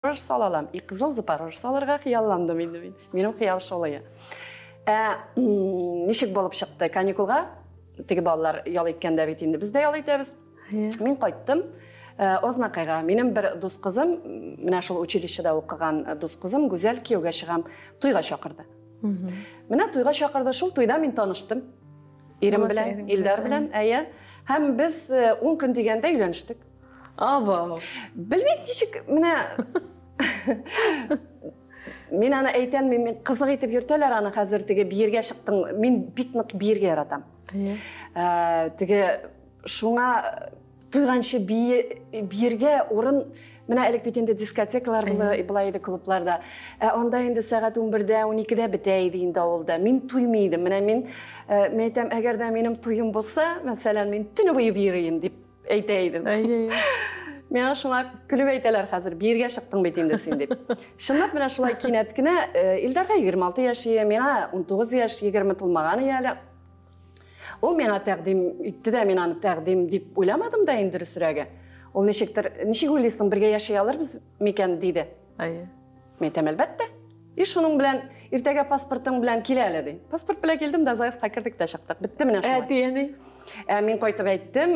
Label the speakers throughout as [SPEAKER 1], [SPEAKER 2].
[SPEAKER 1] Запорожец сала алам. И кызыл Запорожец алырга хыялландым инде мин. Минем хыял шул иде. Ә ничек булып чыкты? Каникулга теге балалар ял иткәндә бит инде без дә ял итәбез. Мин кайттым. Ознакайга минем бер дус кызым, менә шул училищеда укыган дус кызым Гүзәл кияүгә чыгам, туйга чакырды. Менә туйга чакырды, шул туйда мин таныштым. Ирем белән, Илдар белән, әйе. Һәм без 10 көн дигәндә өйләнештек.
[SPEAKER 2] Абау.
[SPEAKER 1] Белмим, ничек, менә мин аны әйтә алмыйм, мин кызык итеп йөртәләр аны хәзер теге биергә чыктың. Мин бик нык биергә яратам. Теге шуңа туйганчы биергә урын менә элек бит инде дискотекалар була иде клубларда. Ә анда инде сәгать 11-дә, 12-дә бетә иде инде авылда. Мин туймый идем. Менә мин, мин әйтәм, әгәр дә минем туем булса, мәсәлән, мин төне буе биер дип әйтә идем. Миңа шуңа көлеп әйтәләр хәзер, биергә чыктың бит инде син дип. Чынлап менә шулай кинәт кенә Илдарга 26 яшь, миңа 19 яшь, 20 тулмаган иде әле. Ул миңа тәкъдим итте дә, мин аны тәкъдим дип уйламадым да инде дөресрәге. Ул ничектер, ничек уйлыйсың, бергә яши алырбыз микән диде.
[SPEAKER 2] Әйе.
[SPEAKER 1] Мин әйтәм, әлбәттә. И шуның белән иртәгә паспортың белән кил әле ди. Паспорт белән килдем дә ЗАГСка кердек тә чыктык. Бетте менә шулай.
[SPEAKER 2] Әти, әни.
[SPEAKER 1] Ә мин кайтып әйттем,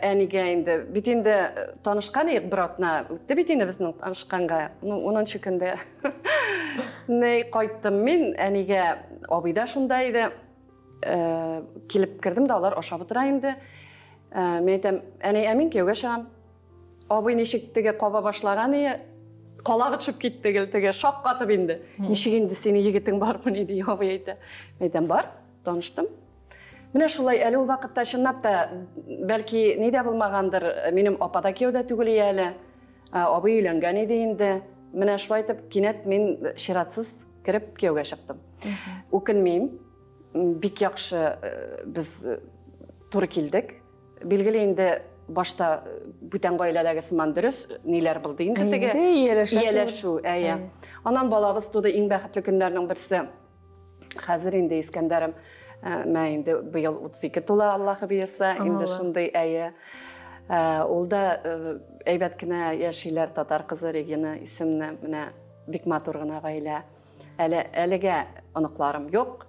[SPEAKER 1] әнигә инде. Бит инде танышкан идек бер атна үтте бит инде безнең танышканга. Ну, 10 көндә. Ней кайттым мин, әнигә абый да шунда иде. Килеп кердем дә алар ашап утыра инде. Мин әйтәм, әни, ә мин кияүгә чыгам. Абый ничек теге каба башлаган ие, колагы төшеп китте гел теге, шаккатып инде. Ничек инде синең егетең бармыни ди абый әйтә. Мин әйтәм, бар, таныштым. Менә шулай әле ул вакытта чынлап та бәлки ни дә булмагандыр, минем апа да кияүдә түгел ие әле. Абый өйләнгән иде инде. Менә шулай итеп кинәт мин чиратсыз кереп кияүгә чыктым. Үкенмим. Бик яхшы без туры килдек. Билгеле инде башта бүтән гаиләдәге сыман дөрес ниләр булды инде теге. Ияләшү, әйе. Аннан балабыз туды, иң бәхетле көннәрнең берсе. Хәзер инде Искәндәрем, мә инде быел 32 тула, Аллаһы боерса, инде шундый, әйе. Ул да әйбәт кенә яшиләр, татар кызы Регина исемле, менә бик матур гына гаилә. Әле әлегә оныкларым юк.